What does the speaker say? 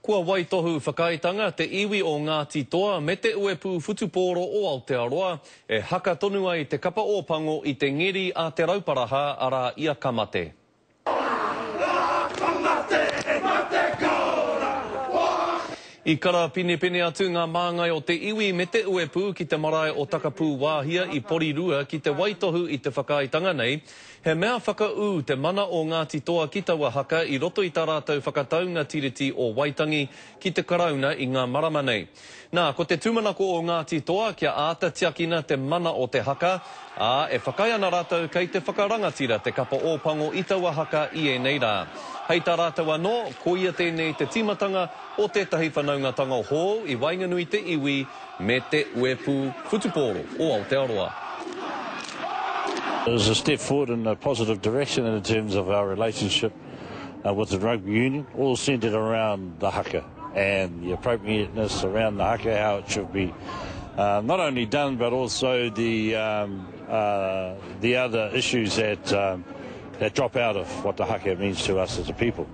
Kua waitohu whakaaetanga te iwi o Ngāti Toa me te Uepū Whutupōro o Aotearoa e haka tonu ai te kapa Ōpango i te ngeri a Te Rauparaha, arā i a Ka Mate. I karapinepine atu ngā māngai o te iwi me te uepū ki te marae o Takapūwāhia i Porirua ki te waitohu i te whakaaetanga nei. He mea whakaū te mana o Ngāti Toa ki taua haka i roto i tā rātou whakataunga Tiriti o Waitangi ki te Karauna i ngā marama nei. Nā, ko te tūmanako o Ngāti Toa kia āta tiakina te mana o te haka, ā, e whakaae ana rātou kei te whakarangatira te kapa Ōpango i taua haka i ēnei rā. Hei tā rātou anō, koia tēnei te tīmatanga o tētahi whanaungatanga hou i waenganui te iwi me te uepū whutupōro o Aotearoa. It was a step forward in a positive direction in terms of our relationship with the rugby union, all centred around the haka. and the appropriateness around the haka, how it should be uh, not only done but also the, um, uh, the other issues that, um, that drop out of what the haka means to us as a people.